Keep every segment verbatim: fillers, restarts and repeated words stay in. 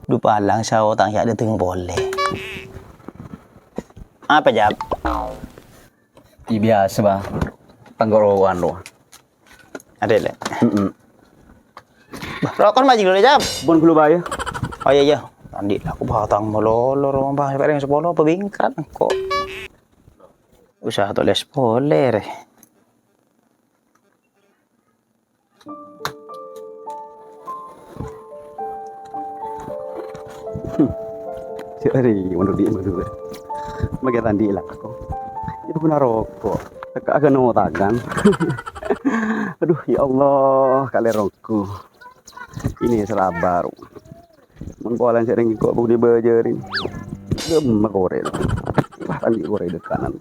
Dhu palang saotang ya' dâteng polè. Apa, Jab? Iyâ, biyasa, Bâ. Tenggorokan lo. Adâ, Lè'. Heeh. Bâ, roko' majik dulu, Jab. Pon ghâllu, Bâ, yâ. Oh, iyâ, iyâ. Andi' aku batang malolo, rong, Bâ. Sampai rèng sapolo apa bingkat, engko'. Usaha tulis polè, rè. Hmm. Si Ari, menurut dia, menurut. Magen tandhi' lako. Itu guna roko'. Teka agak no tangan. Aduh, ya Allah, kalèroku. Ini sabar. Mon polana sè rèng kok budi bajârin. Gemma korè. Wah, tandhi' korè dekanan.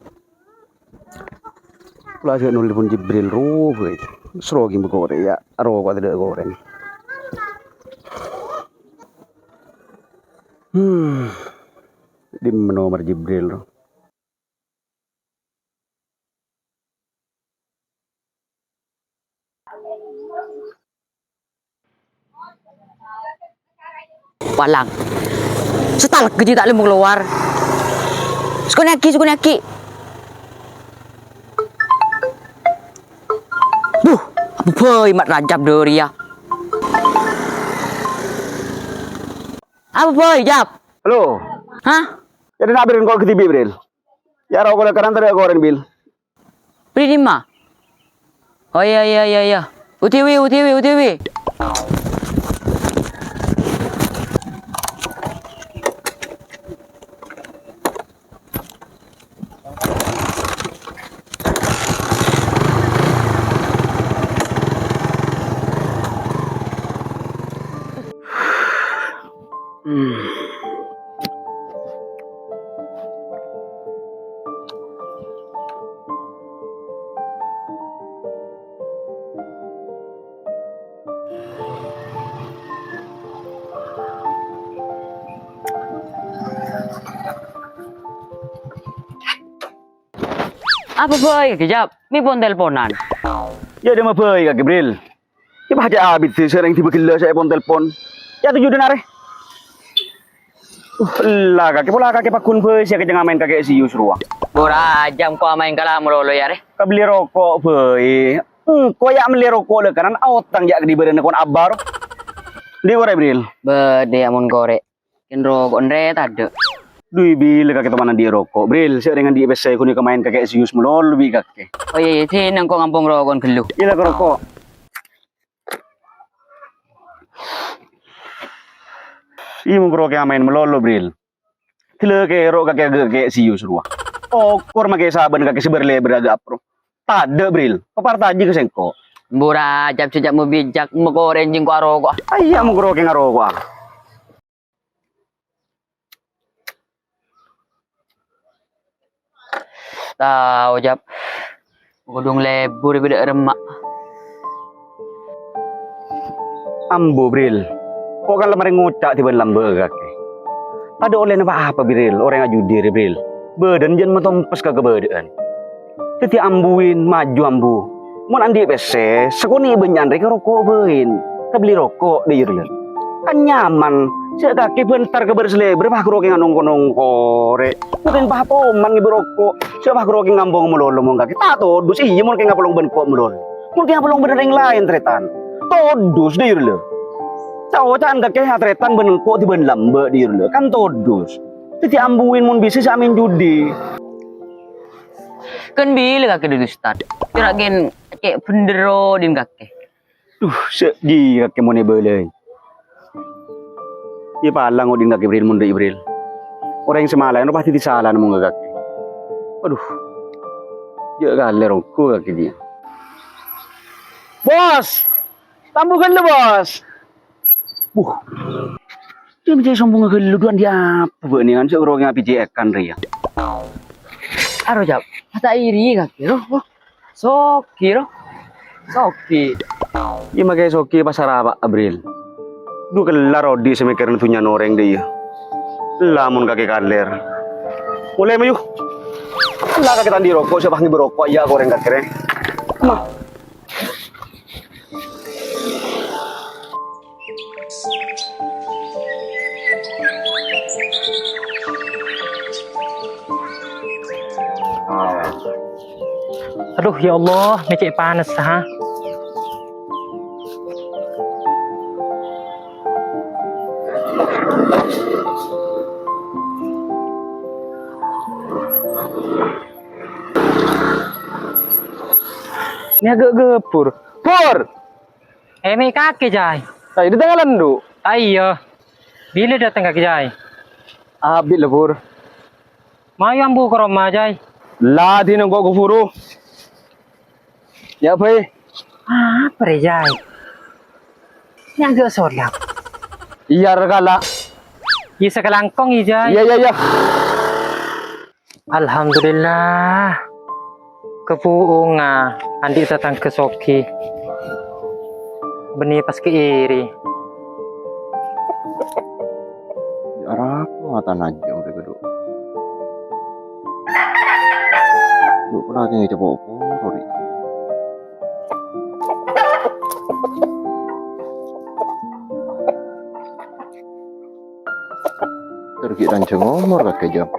Kula ajâ' nelpon Jibril rowa, bhâi. Soro ghi' makorè, ya. Aro kok tadâ' korèn. Hmm. Dimma nomer Jibril, ro? Palang. Setal gede tak lemu keluar. Sekonèaghi, sekonèaghi. Buh, apa bhâi mat Rajab dâri ya? Apa bhâi, Jab? Halo. Hah? Jadi nak birin kok ke T V, Bril? Ya, roko' lekaran tadi aku orang, Bil. Beli di ma? Oh, iya, iya, iya, iya. U T W, U T W, U T W. Hmm. Apa bhâi, Jab? Mè' pon telponan. Ya, dimma bhâi, Kak Jibril. Yâ, pas cè' abit sè sèrèng dibâgellâ sè èpon-telpon. Yâ, tuju dâ' narè. Uh, ella, kakè pola kakè paggun bhâi sè kècèng amaèn kakè serius rowa. Bura jam ko amaèn kala malolo, yâ, rè. Kabelli roko' bhâi. Engko' yâ mellè roko' lekaran, aotang yâ kadhi bârâna kon abâ, ro. Andi' korè, Bril? Bâdâ, yâ, mon korè. Kèng roko' nrè tadâ'. Dui bilâ kakè toman andi' roko', Bril? Sè rèng andi' pèssè ghun èkamaèn kakè serius malolo bi' kakè. Oh, iyâ, iyâ, sènèng ko' ngampong roko'en ghâllu. Iyâ la, ka roko'. Iyâ, mon roko' kèng amaèn malolo, Bril. Ghellâ' kèro' kakè, kakè serius rowa. Okor makè sabân kakè sè bâr-lèbâr agâ' apro. Tadâ', Bril. Papartajhi ka sèngko'. Bura jam sè jam mabijak, makorè jèng ko' aroko'a. Ayya, mon roko' kèng aroko'a. Tao, Jab. Kodhung lebur bi' dâ' remma. Ambu, Bril. Ko' kan la marè ngoca' dhibân lambâ' kakè. Tadâ' ollèna pa-apa, Bril, orèng ajudi rè, Bril. Bâdâna jân matompes ka kabâdâ'ân. Dhâddhi ambuwin, maju ambu. Mon andi' pèssè, sakonè' bânnya'an rè ka roko' bhâi. Kabelli roko', dâ' iyâ, Rlè. Kan nyaman, sè kakè bântar ka bâr-salèbâr, pas roko' kèng nongko-nongko rè. Mungkin pas toman ngèbâ roko', sè pas roko' kèng ngampong malolo mon kakè. Ta' todus, iyâ mon kèng apolong bân ko' malolo. Mon kèng apolong bân rèng laèn, tarètan. Todus, dâ' iyâ, Rlè. Ca'-oca'an kakè atarètan bân engko' dhibân lambâ', dâ' iyâ, Rlè. Kan todus. Dhâddhi ambuwin mon bisa sè amaèn judi. Kan bilâ kakè dâri ustad. Kèra kèng cè' bhendher ro dhin kakè. Duh, sè' jiyâ kakè mon èbâlâi. Iyâ palang odhi' kakè Bril mon dâ' Ibril. Orèng sè malaèn pastè disalana mon ka kakè. Aduh. Jâ' kalèr ongghu kakè jiyâ. Bos! Tambu ghâllu, Bos! Buh. Dhimma cè' sombongnga ghâllu, du'an di apa bâ'na kan sè orowa ngabijè'èkan rèya. Aro, Jab. Pas ta' iri kakè, ro. Wah. Sogi, ro. Sogi. Iyâ makè sogi pas arapa, Abril. Dhu kellar odhi' sè mèkkèrana dhunnyana orèng dâ' iyâ. Lamon kakè kalèr. Molè, mayu. La kakè ta' andi' roko', sè pas ngèbâ roko', iyâ, ka orèng kakè rè. Ma. Aduh, ya Allah, mè' cè' panas, ha. Nè' ghâ', ghâ', Pur. Pur! Eh, mè' kakè, Jay? Tadâ' dâteng alandu'. Ah, iyâ. Bilâ dâteng kakè, Jay? Abit la, Pur. Mayu ambu ka roma, Jay. La, dinah engko' ka buru. Yâ, bhâi. Apa rè, Jay? Nè' ghâ' solap. Iyâ, rè kala. Iyâ, sakalangkong, iyâ, Jay. Iyâ, iyâ, iyâ. Alhamdulillah. Kabu'unga andi' tatangghâ soghi. Bânnè pas kaèrè. Arapa matana jam rè, Du? Du, pernah kèng cepok poro, rè. Terus ghi' ranjhâng omor kakè, Jam.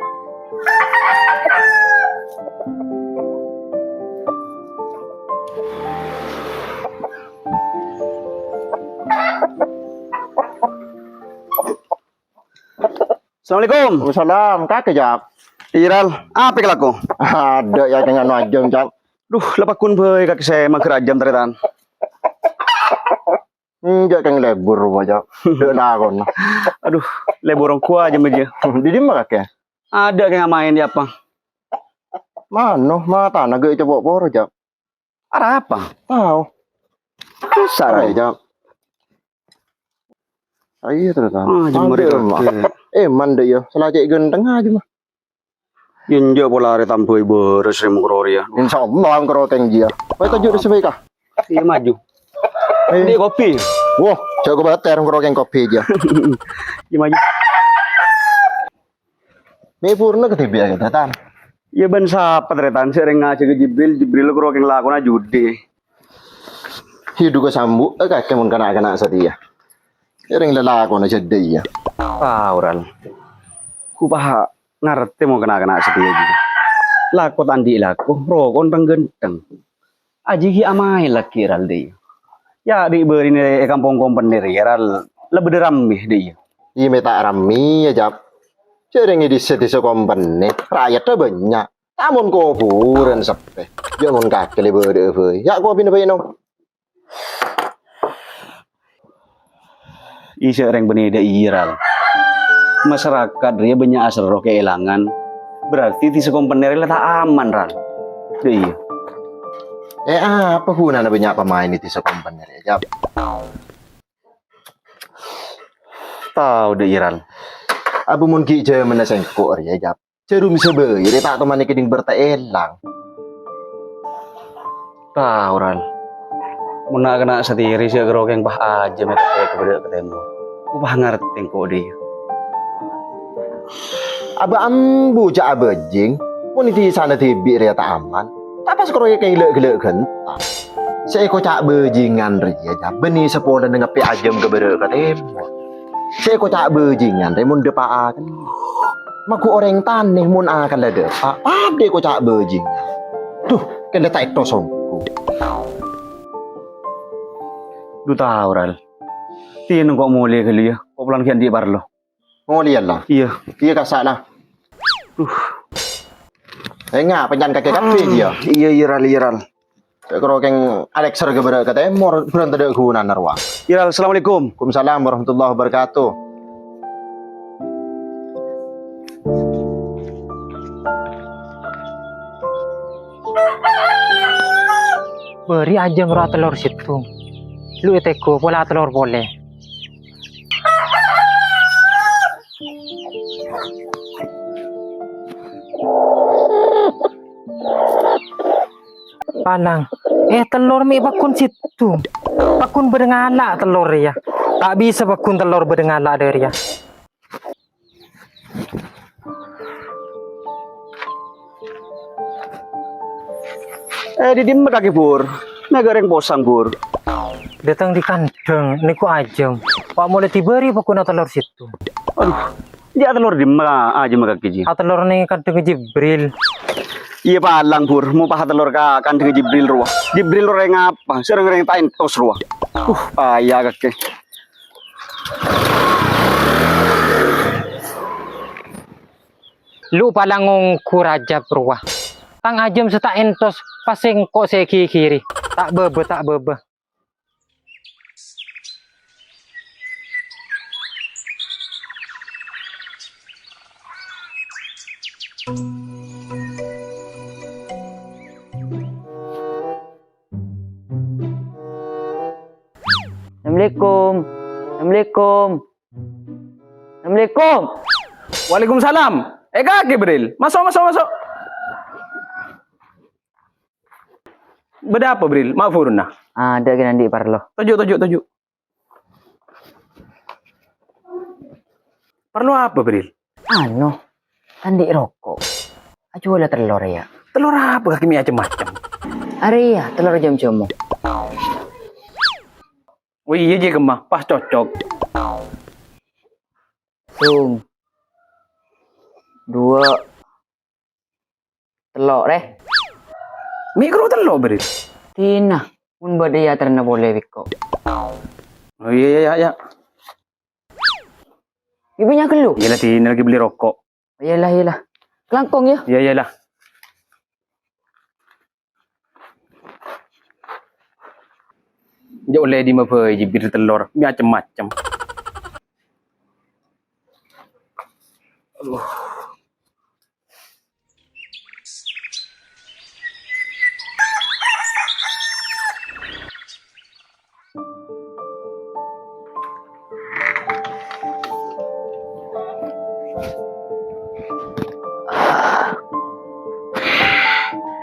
Assalamualaikum. Waalaikumsalam. Kakè, Jam. Iyâ, Ral. Apa kalako? Adâ' yâ, kèng anu ajâm, Jam. Duh, la paggun bhâi kakè sè maghâr ajâm, tarètan. Enjâ' kèng lebur, Jam. Dâ' lakona. Aduh, lebur ongghu ajâm, Jam. Dâri dimma kakè? Adâ' kèng amaèn, yâ, apa? Mano, matana ghi' cepok poro, Jam. Arapa? Tao. Susah, Rai. Jam. Ayo, terus, Tan. Ah, jemur Mampir, itu. Mak. Eh, man dâ' iyâ. Sala cè' ghântengnga ajâm, mah. Yâ, enjâ' pola arè tambâi bârâs rè mokro rèya. Insyaallah, mokro kèng jiyâ. Wah, toju' rè sè bhâi, Kak. Iyâ, maju. Eh. Ini kopi. Wah, jhâ' kobâtèr mokro kèng kopi jiyâ. Iyâ, maju. Mè' purna kadhibi'â, Tan? Iyâ, bân sapa, Tan? Sè rèng ngajhâk ka Jibril, Jibril koro kèng lakona judi. Hi, duka sambu', eh, kakè mon kana'-kana' satèya. Sè rèng lalakonna jâdâ iyâ. Tao, Ral. Ku paha' ngartè mon kana'-kana' satèya judi. Lako ta' andi' lako, roko onthang-ghântheng. Ajiyâ amaèn laghi, Ral, dâ' iyâ. Yâ, dhi' bâri'na è kampong Kompenè rèya, Ral, la bâdâ rammè dâ' iyâ. Iyâ, mè' ta' rammè, yâ, Jap. Jhârèng è dhisa-dhisa Kompenè, ra'yadda bânnya'. Ta' mon kobhurân seppè. Yâ, mon kakè la bâdâ'â bhâi. Yâ, kopina bhâi, no. Iyâ, sè rèng bânnè dâ' iyâ, Ral. Masyarakat rèya bânnya' aserro kaèlangan. Berarti dhisa Kompenè rèya la ta' aman, Ral. Dâ' iyâ. Eh, apa ghunana bânnya' pamaèn è dhisa Kompenè rèya, Jap? Tao dâ' iyâ, Ral. Apa mon ghi' jhâmanna sèngko' rèya, Jap? Jhârum sè bâi rè ta' toman èkèdhing bârta èlang. Tao, Ral. Mon na'-kana' satèya rè sè ghârokèng pas ajâm è teppa'na ka bâdâ' ka tèmor. Pas ngartè engko' dâ' iyâ. Abâ' ambu jhâ' abhâjing. Mon è dhisana dhibi' rèya ta' aman, ta' pas ghârokèng la'-ghellâ' ghânta. Sè èkoca' bhâjingan rèya, Jap, bânnè sapolana ngappè ajâm ka bâdâ' ka tèmor. Sè èkoca' bhâjingan rè mon dâpa'a. Magu orèng tanè mon akalla dâpa', padâ èkoca' bhâjingan. Duh, kèng la ta' èttos ongghu. Dhu tao, Ral. Tèna engko' molè ghâllu, yâ. Engko' polana ghi' andi' parlo. Molèya, la? Iyâ. Iyâ, kassa', la. Duh. Enga', pèncan kakè kabbhi, iyâ. Iyâ, iyâ, Ral, iyâ, Ral. Ghârokèng alèkser ka bâdâ' ka tèmor, bhârâng tadâ' ghunana rowa. Iyâ, Ral. Assalamualaikum. Waalaikumsalam warahmatullahi wabarakatuh. Bâri' ajâm rowa atellor sèttong. Lu ètèghu pola atellor polè. Palang. Eh, tellor mè' paggun sèttong. Paggun bâdâ ngala' tellor rèya. Ta' bisa paggun tellor bâdâ ngala' dâ' rèya. Eh, dhi dimma kakè, Bur? Mè' ghârèng posang, Bur. Dâteng dhi kandhâng, nèko ajâm. Pa' molè dhi bâri' paggun atellor sèttong. Aduh, dhi atellor dimma ajâm kakè, Ji? Atellor neng kandhâng Jibril. Iyâ palang, Bur, mopa'a tellor ka kandhângnga Jibril rowa. Jibril orèng apa? Sè rèng-orèng ta' entos rowa. Uh, paya kakè. Lu palang ongghu Rajab rowa. Tang ajâm sè ta' entos, pas sèngko' sè ghighiri. Ta' bâbâ, ta' bâbâ. Assalamualaikum. Assalamualaikum. Assalamualaikum. Waalaikumsalam. Eh, kakè, Bril. Maso', maso', maso'. Bâdâ apa, Bril? Ma' buruna. Adâ' kèng andi' parlo. Toju', toju', toju'. Parlo apa, Bril? Anu, ta' andi' roko'. Ajhuwâlâ tellor, yâ. Tellor apa kakè mè' cem-macem? Arèya, tellor jhâm-jhâmo. Oh iyâ, jiyâ kemma, pas cocok. Sèttong. Duwâ'. Tello', rè. Mè' karo tello', Bril? Dinah, mon bâdâ èyaterrana polè bi' engko'. Oh, iyâ, iyâ, iyâ, iyâ. Ibu nya' ghâllu? Iyâ la, dinah lagi beli roko'. Iyâ la, iyâ la. Kalangkong, yâ? Iyâ, iyâ la. Jhâ' ollè dimma bhâi jibir tellor, mè' cem-macem.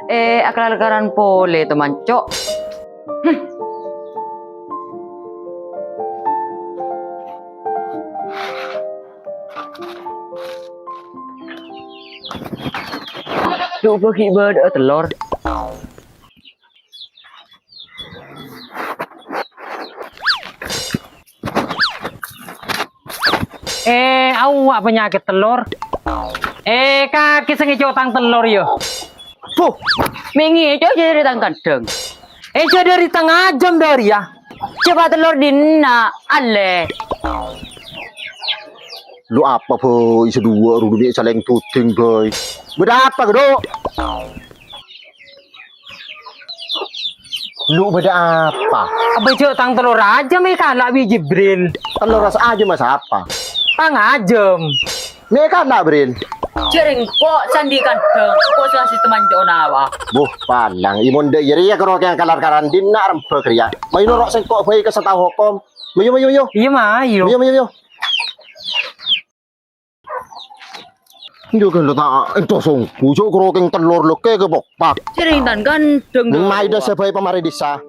Eh, akal-akalan polè, Tomanco'. Hmm. Lu bâgi bâdâ tellor. Eh, awwa' panyakèt tellor. Eh, kakè sè ngèco' tang tellor, yâ. Puh, mè' ngèco' jârèya tang kandhâng. Eh, jâ' dâri tang ajâm dâri, yâ. Coba tellor dinna', allè. Lu apa, bhâi, sè duwâ' rowa mè' salèng toding, bhâi? Bâdâ apa, Ghâdhu? Lu bâdâ apa? Abâ' jâ' tang tellor ajâm èkala' bi' Jibril. Tellor rasa ajâm sapa? Tang ajâm. Mè' kana', Bril? Jârèya engko' sè andi' kandhâng, engko' sè ngasè teman cona wa. Buh, palang, imon dâ' iyâ rèya karo kèng kalar-karan dinna' rembhâk rèya. Mayu noro' sèngko' bhâi ka sè tao hokom. Mayu, mayu, mayu. Iyâ, mayu. Mayu, mayu, mayu. Njo kan lo ta' ento songgu, jok karo kèng tellor lo kè kepokpak. Jârèya tang kandhâng dâ'. Mayu dâ' sè bhâi pamarè dissa.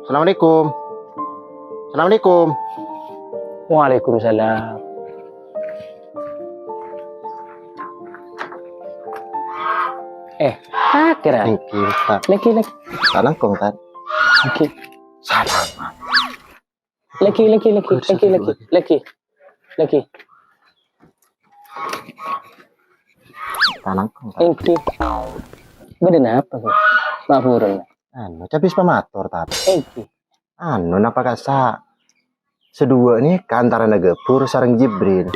Assalamualaikum. Assalamualaikum. Waalaikumsalam. Eh, akhirnya. Thank you, Tat. Lagi, lagi. Salam kong, Tat. Lagi. Salam. Lagi, lagi, lagi, lagi, lagi, lagi, lagi. Tanang, Kang. Ènggi. Bâdâ napa, Kang? Ma' burung. Anu, cabis pamator, Tat. Ènggi. Anu, napa kassa' sè duwâ' nèka antarana Gabur sareng Jibril?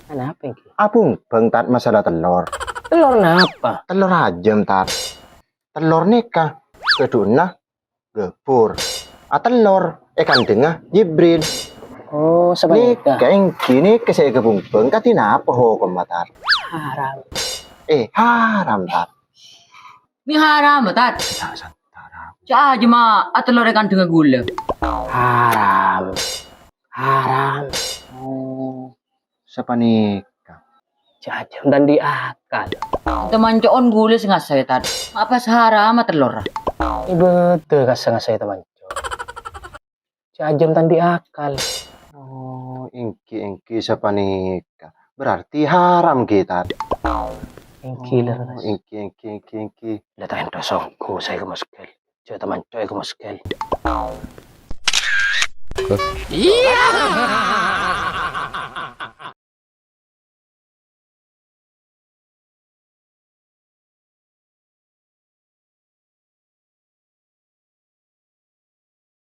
Anapa, ènggi? Abhungbhâng, Tat, masalah tellor. Tellor napa? Tellor ajâm, Tat. Tellor nèka ghâdhuwânna Gabur. Atellor è kandhângnga Jibril. Oh, sapanèka. Nèka ènggi nèka sè èkabhungbhâng kadhi napa hokomma, Tat? Haram. Eh, haram, Tat. Mè' haram, Tat? Tat, Tat, haram. Ca' ajâmma atellor è kandhângnga ghulâ. Haram. Haram. Oh. Sapanèka. Jâ' ajâm ta' andi' akal. Tamanco'on ghulâ sè ngasaè, Tat. Ma' pas haram atellorra. Ibâdâ ka sè ngasaè tamanco'. Jâ' ajâm ta' andi' akal. Oh, ènggi, ènggi sapanèka. Berarti haram, ghi, Tat? Ènggi, lerres. Oh, ènggi, ènggi, ènggi, ènggi. La ta' èntos ongghu saè ka Moskel. Jâ' tamanco' è ka Moskel. Iyâ.